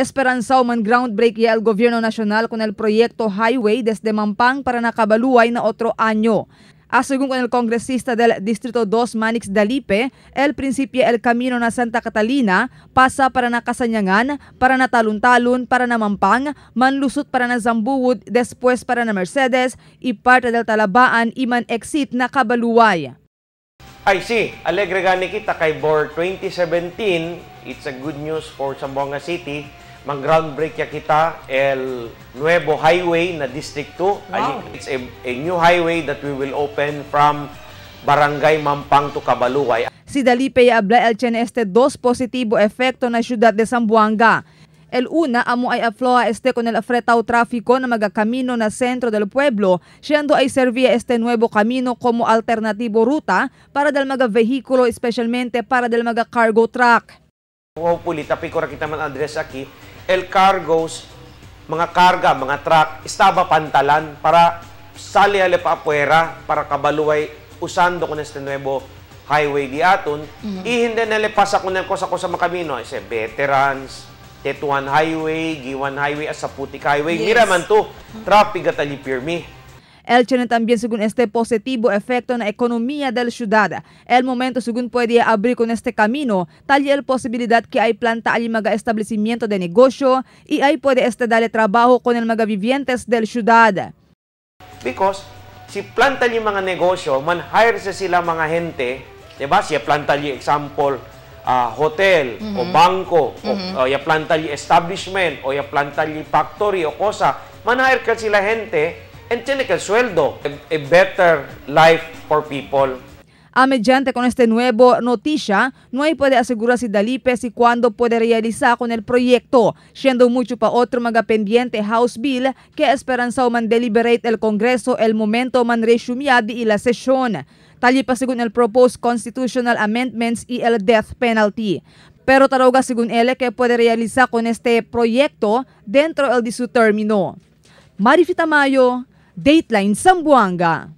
Esperanzao man groundbreak ya el gobierno nacional con el proyecto highway desde Mampang para na Cabaluay na otro año. Según con el congresista del Distrito 2, Manix Dalipe, el principio el camino na Santa Catalina pasa para na Kasanyangan, para na Talun-Talun, para na Mampang, manlusot para na Zambuwud, después para na Mercedes, y parte del Talabaan y man exit na Cabaluay. Ay, si, alegre gani kita kay BOR 2017, it's a good news for Zamboanga City. Mang-groundbreak ya kita el nuevo highway na District 2. Wow. It's a new highway that we will open from Barangay Mampang to Cabaluay. Si Dalipe habla el tiene este dos positivo efecto na ciudad de Zamboanga. El una amo ay afloa este con el afretao tráfico na magakamino na centro del pueblo, siendo ay servía este nuevo camino como alternativo ruta para del maga vehículo, especialmente para del maga cargo truck. Hopefully, tapi ko ra kita man address aquí, el cargos, mga karga, mga truck, estaba pantalan para sali ale pa afuera, para Cabaluay usando con este nuevo highway di aton. Y hindi nila pasa con el cosa-cosa makamino, ese Veterans, Tetuan Highway, Giwan Highway, as sa Putik Highway. Yes. Mira man to, traffic at ali pirmi. El tiene también según este positivo efecto en la economía de la ciudad. El momento según puede abrir con este camino, tal y el posibilidad que hay planta al maga establecimiento de negocio y ahí puede este darle trabajo con el maga vivientes del ciudad. Because si planta yung mga negosyo, man hire sa sila mga gente, diba? Si planta yung example, hotel o bangko, o ya planta yung establishment, o ya planta yung factory o cosa, man hire ka sila gente, and tiene que el sueldo, a better life for people. A mediante con este nuevo noticia, no hay puede asegurar si Dalipe si cuándo puede realizar con el proyecto, siendo mucho pa otro mga pendiente House Bill que esperanza man deliberate el Congreso el momento man resumiadi y la sesión. Tali pa según el proposed constitutional amendments y el death penalty. Pero taroga según él que puede realizar con este proyecto dentro el de su término. Marifi Tamayo, Dateline Zamboanga.